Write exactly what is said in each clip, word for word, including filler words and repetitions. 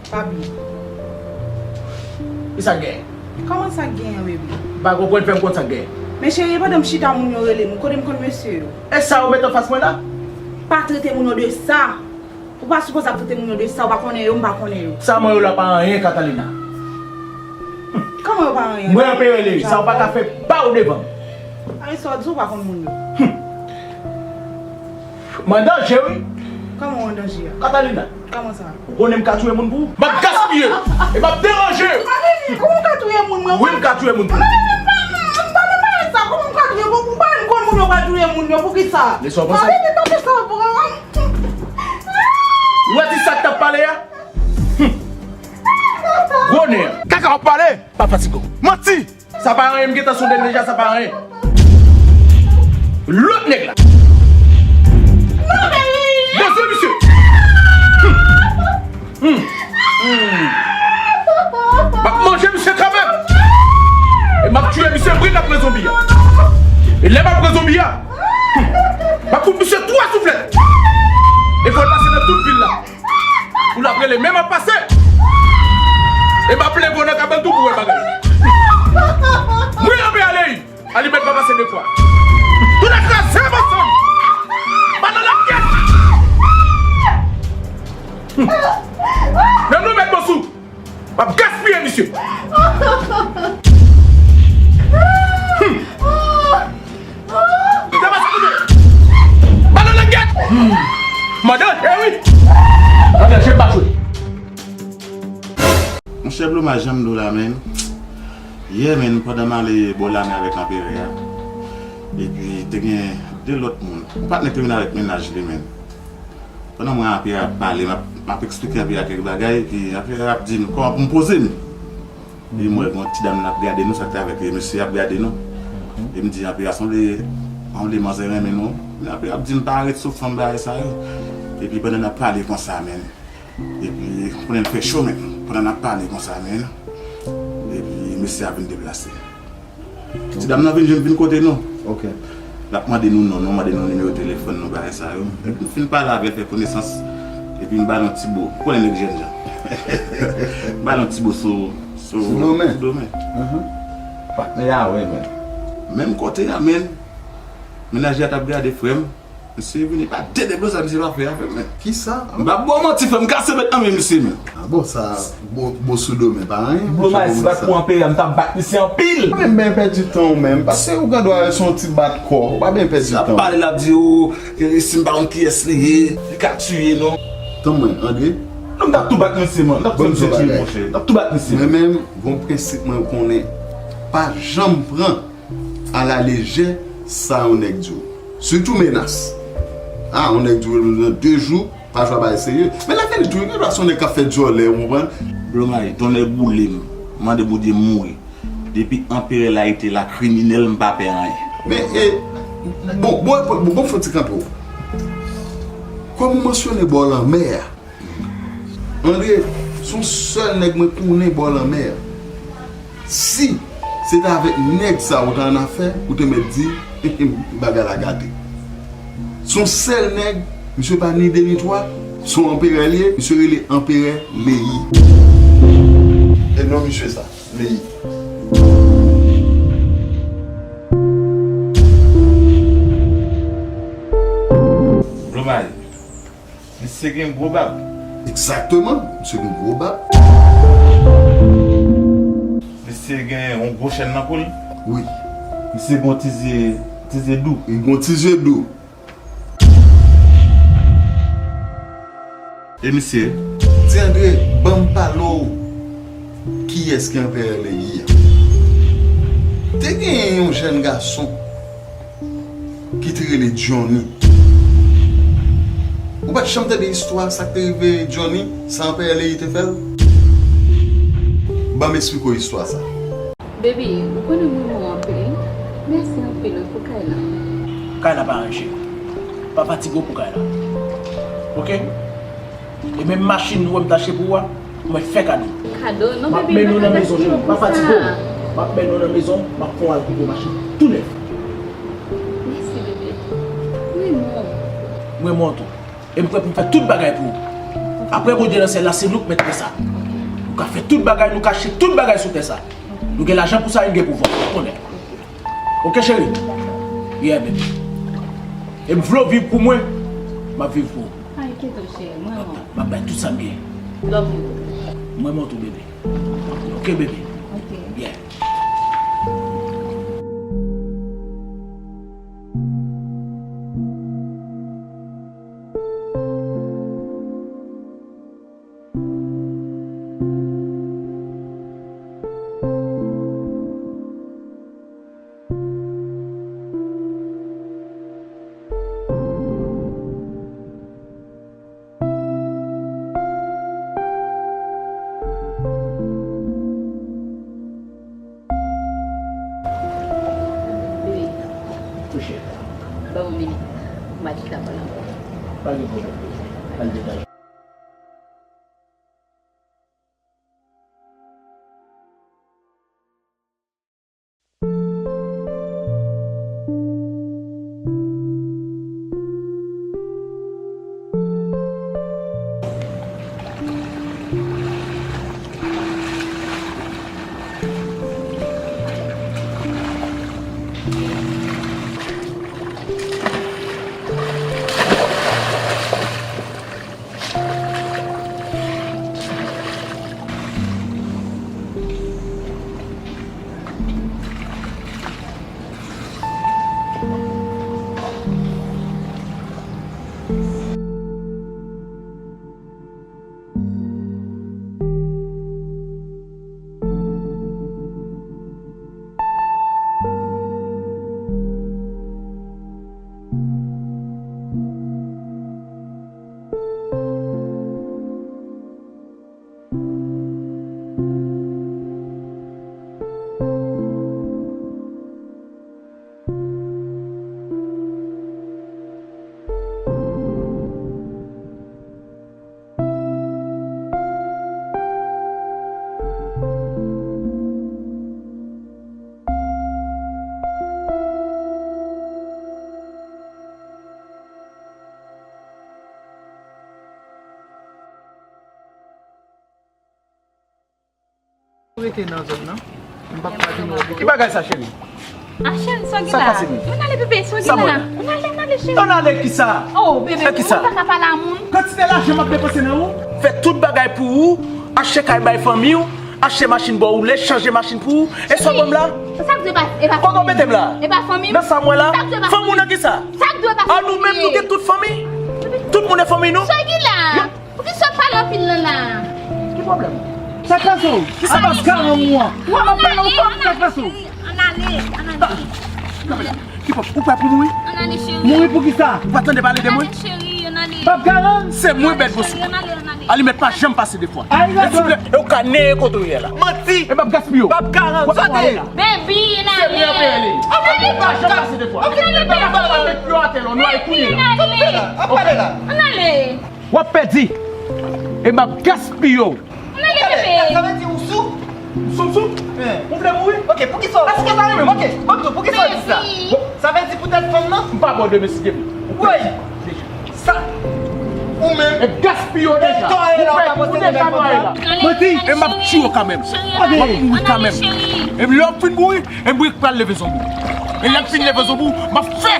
Papi. Ki sa k genyen? Kòman sa k genyen, bebe? M pa konprann, fè m konn sa k genyen. Men cheri, e pandan m chita moun yo rele m, kote m konn mesye yo? E sa ou met anfas mwen la? Pa trete moun yo de sa. Ou pa sipoze ap trete moun yo de sa, ou pa konnen yo, m pa konnen yo. Sa mwen yo la pa anyen, Catalina. Kòman yo pa anyen? Mwen anpere li, sa ou pa ka fè pa ou devan m. Ay, sa w di, ou pa konn moun yo. Mwen an danje, wi. Kòman w an danje a? Catalina. Kòman sa? Ou konnen m ka touye moun pou ou? M ap gaspiye. E m ap deranje. Marie, kòman w ka touye moun, mwen? Wi, m ka touye moun pou ou. Marie, m pa, m pa nan bagay sa. Kòman w ka touye moun? Ou pa menm konn moun yo ka touye moun yo. Poukisa? Lè sa w panse. Marie, pa fè sa pou mwen. Ou wè ti sa k t ap pale a? Hum. Gwo nen an. Kaka w ap pale? Pa fatige w. Manti! Sa pa anyen, m gentan sonde l deja, sa pa anyen. Lòt nèg la. Manje misye. Hum. Hum. Hum. M ap manje misye kanmenm. E m ap tiye misye bri nan pran zonbi a. E lè m ap pran zonbi a, hum, m ap fout misye twa souflèt. E fò l pase nan tout vil la. Pou l ap rele, men m ap pase. E m ap leve w nan kabann tou pou wè bagay. Mwen anpe ale. Alimèt pa pase de fwa. Tout la kraze m ansanm. Bann nan lap kèt. Nan nou met bosou. M ap gaspiye misye. Hum. Sa pase kote? Bann nan lap kèt. Hum. Madan, eh wi. Madan, je pa jwe. Monchè Bloma, jan m di w la, menn. Yè, menn, pandan m ale bò lamè avèk anperè a, epi te gen de lòt moun. Yon patnè te vin avèk mennaj li, menn. Pandan mwen, anperè a ap pale, m ap, m ap eksplike anperè a kèk bagay, epi anperè a ap di m kòman pou m poze m. Epi m wè gen yon ti dam la ap gade nou, sa k te avèk mesye a ap gade nou. Epi m di anperè a, sanble, sanble manzè renmen nou. Men anperè a ap di m pa ret sou fanm bagay sa yo. Epi pandan n ap pale konsa, menn. Epi, konnen l fè cho, men, pandan n ap pale konsa, men, epi mesye a vin deplase. Ti dam nan vin jwenn, vin kote nou. Ok. L ap mande nou non nou, mande nou nimewo telefòn nou, bagay sa yo. Epi, m fin pale avè l, fè konesans. Epi, m ba l yon ti bo. Konnen nèg jèn jan. M ba l yon ti bo sou, sou, sou domen. Sou domen. Mhm. Patnè a, wi, men. Menm kote a, men. Mennaj la t ap gade, frè m. Misye vini pa de deblo sa misye pa fè avè m, men. Kisa? M pa ba w manti, frè m, kase bèt nan men misye, men. A bon, sa, bo, bo sou do, men pa anyen. Bloma, si pa t pou anperè a, m t ap bat misye anpil. Mwen menm ben pèdi tan w menm, paske ou gen dwa se yon ti bat kò, ou pa ben pèdi tan. L ap pale, l ap di, o, e, si m pa konn kiyès li ye, li ka tiye, non. Tann mwen, André. Non, m t ap tou bat misye, man. M t ap tou bat misye, monchè. M t ap tou bat misye. Mwen menm, gon prensip mwen konnen, pa janm pran alalejè sa yon nèg di w. Sitou menas. A, yon nèg di w nan de jou, pa jwe bagay serye. Men lè fini tou, gen dwa se yon nèg k ap fè dyòlè, ou konprann? Blomay, tonnè boule m, mande Bondye m mouri. Depi anperè Layite la kriminèl, m pa pè anyen. Men, e, bon, bon, bon, bon, fò ti kanpe w. Kòm ou mansyone bò lanmè a, Andre, se yon sèl nèg mwen konnen bò lanmè a. Si se te avèk nèg sa ou ta annafè, ou te mèt di, bagay la gate. Se yon sèl nèg, misye pa ni de ni twa, se yon anperè li ye, misye rele Anperè Leyi. E non misye sa, Leyi. Blomay. Misye gen gwo bab. Egzakteman, misye gen gwo bab. Misye gen yon gwo chèn nan kou l. Wi. Misye gen yon ti zye, ti zye dou. Li gen yon ti zye dou. E misye? Ti Andre, ban m pale w kiyès ki Anperè Leyi a. Te gen yon jèn gason ki te rele Johnny. Ou pa t janm tande istwa sa k te rive Johnny, sa Anperè Leyi te fè l? Ban m esplike w istwa sa. Baby, ou konnen m renmen w anpil. Mèsi anpil wi pou kay la. Kay la pa ranje. Pa fatige w pou kay la. Oke? E menm machin ou wè m t achte pou ou a, mwen fè kado. Kado? Non, baby, m ap mennen w nan mezon, cheri. Pa fatige w. M ap mennen w nan mezon, m ap fè w al koupe yon machin tou nèf. Mèsi, baby. M renmen w. M renmen w tou. E m prè pou m fè tout bagay pou ou. Apre Bondye nan syèl la, se nou k mèt fè sa. Nou ka fè tout bagay, nou ka achte tout bagay sou tè sa. Nou gen lajan pou sa, nou gen pouvwa. Ou konnen. Oke, cheri? Yeah, baby. E m vle w viv pou mwen, m ap viv pou ou. Ay, kite w, cheri, m renmen w. M ap bay tout sa m gen. Love you. M renmen w tou, baby. Oke, baby? Oke. Yeah. Bebe, ban m yon minit. M al chita pale anba. Pa gen pwoblèm. Al detache. Ou rete nan zòn nan. M p ap ka vin wè w pito. Ki bagay sa, cheri? Ah, cheri, sa w gen la? Sa pase menm? Ann ale, bebe, sa w gen la? Ann ale, ann ale, cheri. Ann ale kisa? Oh, bebe, ou pa ka pale a moun. Kantite lajan m ap depanse nan ou, fè tout bagay pou ou, achte kay bay fanmi w, achte machin ba w woule, chanje machin pou ou, e sa w ban m la? Sa k di w pa, e pa fanmi? Kote w mete m la? E pa fanmi? Nan sa m wè la? Fanmi w nan kisa? Sa k di w e pa fanmi? An nou menm nou gen tout fanmi? Tout moun e fanmi nou? Sa w gen la? Poukisa w ap pale anpil lan la? Ki pwoblèm? Sa k pase w? Kisa m ap garan ou an? Ou ap pale ou pa sa k pase w? Ann ale, ann ale. Ki pwoblèm? Ou prè pou mouri? Ann ale, cheri. Mouri pou kisa? Ou pa tande pale de mwen? Ann ale, cheri, ann ale. M ap garan? Se mwen bèt bosou. Ann ale, cheri, ann ale, ann ale. Alimèt pa janm pase de fwa. Ay, e souple, e ou ka neye kote w ye la. Manti! E m ap gaspiye w. M ap garan, sote! Baby, ann ale. Se mwen anpeye li. Alimèt pa janm pase de fwa. Ann ale, bebe. M ap met pye w atè la, nou al kounye la. Ann ale. Ann ale. W ap pèdi. E m ap gaspiye w. Ann ale, bebe. Sa vle di ou sou? Sou, sou? Ou vle mouri? Ok, poukisa w... Èske sa renmen m? Ok, ban m di w, poukisa w di sa? Bon, sa vle di poutèt fanm nan? M pa ba w de mesi depi. Woy! Sa, ou menm. E gaspiye w deja. Ou pèdi, ou deja nwaye la. Manti! E m ap tiye w kanmenm. M ap mouri kanmenm. E lè w fin mouri, e m wi k pral leve zonbi w. E lè m fin leve zonbi w, m ap fè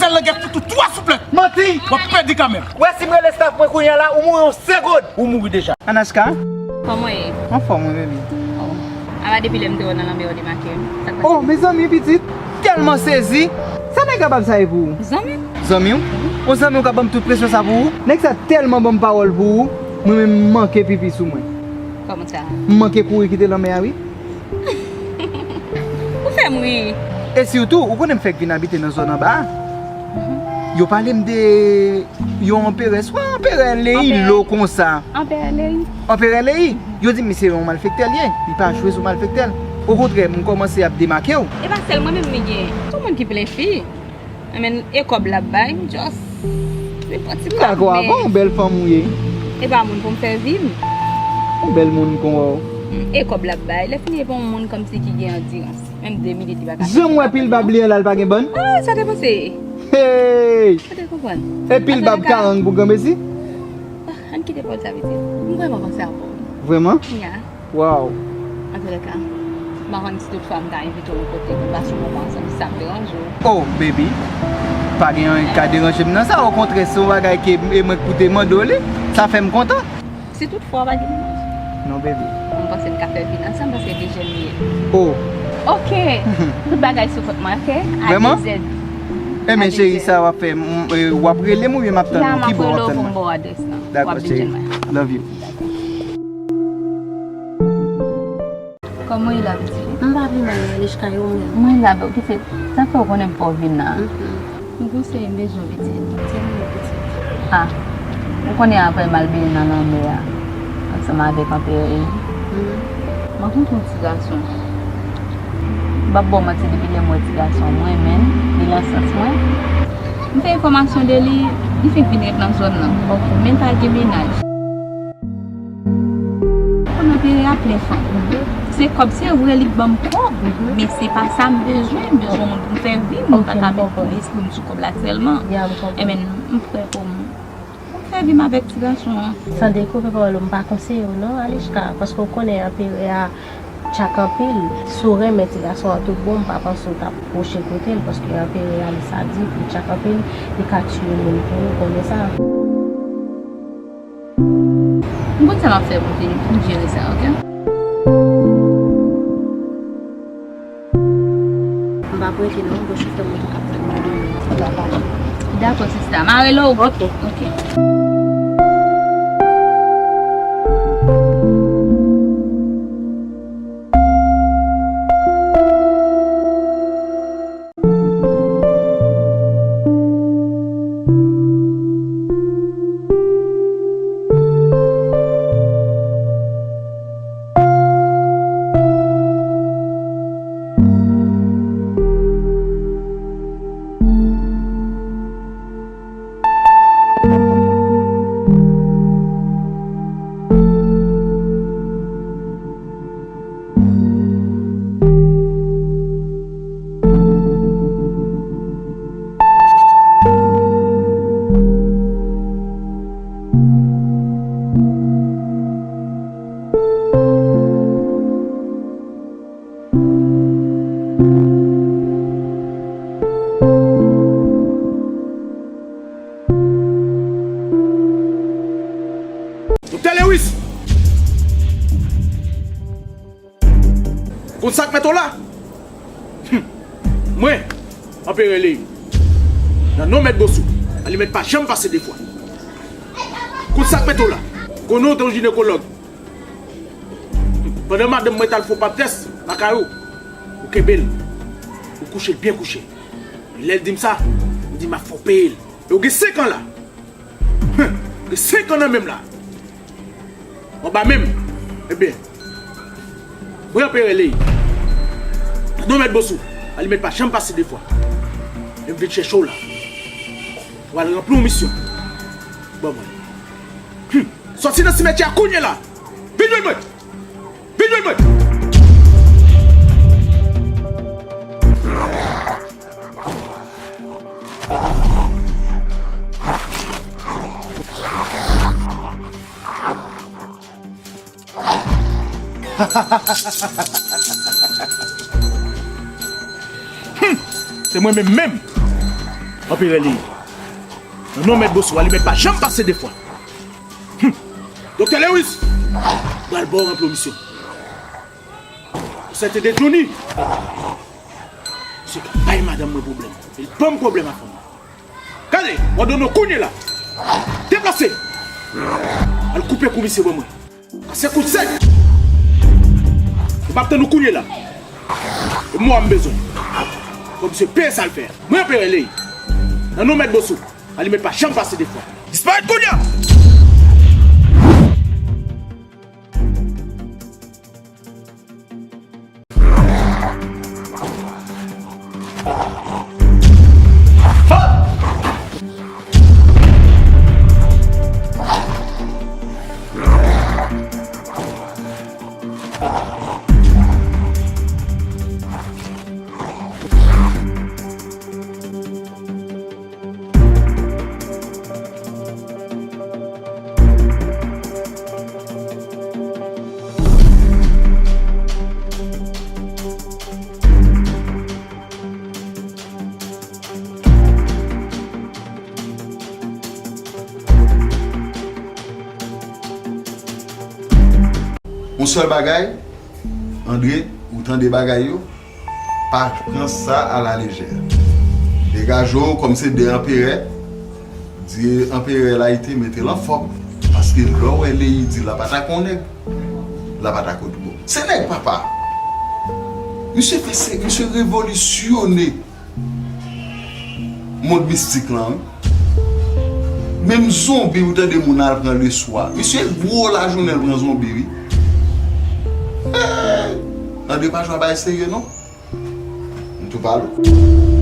sèl nan gèt fout ou twa souplèt. Manti! W ap pèdi kanmenm. Ou wè si m rele staff mwen kounye a la, ou mouri yon segonn. Ou mouri deja. Anaska? Kòman w ye? Anfòm, wi, baby. Oh. Apa depi lè m te wè w nan lanmè w demake m. Sa k pase? Oh, mezanmi, pitit. Tèlman sezi. Sa nèg la p ap sa ye pou ou? Zanmi m. Zanmi w? Yon zanmi w k ap ban m tout presyon sa pou ou? Nèg sa tèlman ban m pawòl pou ou, mwen menm m manke pipi sou mwen. Kòman sa? M manke kouri kite lanmè a, wi. Ou fè m ri. E sitou, ou konnen m fèk vin abite nan zòn anba a. Yo pale m de yon anperè, swa anperè Leyi lo konsa. Anperè Leyi. Anperè Leyi. Yo di m misye yon malfektè l ye. Li pa jwe sou malfektè l. Okontrè, m kòmanse ap demake w. E pa sèl mwen menm li gen. Tout moun ki plen fi. Anben, e kòb l ap bay, m just se pran ti kòb. M dakò avè w, bèl fanm ou ye. E pa moun pou m fè vi m. Yon bèl moun kon wè w. E kòb l ap bay, lè fini e pa yon moun kòmsi ki gen andirans. Menm de minit li pa ka fè. Jan m wè pil bab li an la, l pa gen bann? Ah, sa te panse. Hey! Ou te konprann? E pil bab karang pou granmesi? Ah, ann kite pawòl sa, pitit. M vrèman panse avè w. Vrèman? Ya. Waw. Antoulèka, m pa konn si tout fwa m ta envite w yon kote pou n pase yon moman ansanm, si sa ap deranje w. Oh, baby, pa gen anyen ki ka deranje m nan sa. Okontrè, se yon bagay ke e mwen ki pou te mande w li. Sa fè m kontan. Si tout fwa w pa gen menaj? Non, baby. M panse n ka fè vi n ansanm, paske de jèn li ye. Oh. Ok. Tout bagay sou kont mwen, ok? A de zèd. Vrèman? Ebyen, cheri, sa w ap fè, m, e, w ap rele m oubyen m ap tann ou? Ki bò w ap tann mwen? Dakò, cheri. Love you. Kòman w ye la, pitit? M pa pi mal non, Alishka, e ou menm? Mwen la, pitit. Sa fè w konnen m pa w vin la. Mhm. M konseye m bezwen w, pitit. Se mwen, pitit. Ah, ou konnen apre m al benyen nan lanmè a, ansanm avèk Anperè. Mhm. M rankontre yon ti gason. M p ap ba w manti, depi lè m wè ti gason an, m renmen l, li nan sans mwen. M fè enfòmasyon de li, li fenk vin ret nan zòn nan. Ok. Men l pa gen menaj. Ou konn Anperè a plen fanm. Mhm. Se kòb, se vre li k ban m kòb, mhm, men se pa sa m bezwen. M bezwen yon moun pou m fè vi m, m pa ka met lespri m sou kòb la sèlman. Ya, m konprann. Ebyen, m prè pou m, pou m fè vi m avèk ti gason an. San dekouvri pawòl ou, m pa konseye w non, Alishka, paske w konnen Anperè a tchak anpil. Si w renmen ti gason an tout bon, m pa panse w t ap pwoche kote l, paske Anperè a li sadik, li tchak anpil, li ka tiye moun pou ou, konnen sa. M konn sa m ap fè pou m vin, pou m jere sa, ok? M p ap rete non, m gon chofè moto k ap tann mwen demen. Dakò, sista. M a rele w. Ok. Ok. Doktè Lewis! Konn sa k mete w la? Hum. Mwen, Anperè Ley, nan non Mèt Bosou, alimèt pa janm pase de fwa. Konn sa k mete w la? Konnen w te yon jinekològ. Pandan madanm mwen t al fè yon pap tès lakay ou, ou kenbe l, ou kouche l byen kouche. E lè l di m sa, m di m ap fè w peye l. E w gen senk an la. Hum, gen senk an nan men m la. Anba men m. Ebyen, mwen Anperè Ley, non Mèt Bosou, alimèt pa janm pase de fwa. E m vin chèche w la. W al ranpli yon misyon. Ban mwen. Hum, sòti nan simetyè a kounye la. Vin jwenn mwen. Vin jwenn mwen. Hum, se mwen menm menm. Anperè Ley. Nan non Mèt Bosou, alimèt pa janm pase de fwa. Hum. Doktè Lewis, pral ba w ranpli yon misyon. Ou sèten de Johnny. Misye ka bay madanm mwen pwoblèm. E l ban m pwoblèm ak fanm nan. Gade, m òdone w kounye la. Deplase. Al koupe kou misye ban mwen. Pase kout sèk. M ap tann ou kounye la. E mò a m bezwen. Fò misye peye sa l fè a. Mwen Anperè Ley. Nan non Mèt Bosou. Alimèt pa janm pase de fwa. Disparèt kounye a! Yon sèl bagay, Andre, ou tande bagay yo, pa pran sa a la lejè. Degaje w kòm se de anperè, di anperè layite mete l an fòm. Paske lè w wè Leyidi la pa ta kon nèg, la pa ta kot bon. Se nèg papa. Misye fè se, misye revolisyone mond mistik lan, wi. Menm zonbi, ou tande moun al pran leswa. Misye gwo lajounen l pran zonbi, wi. Hey! Andre pa jwe a bagay serye, non. M tou pale w.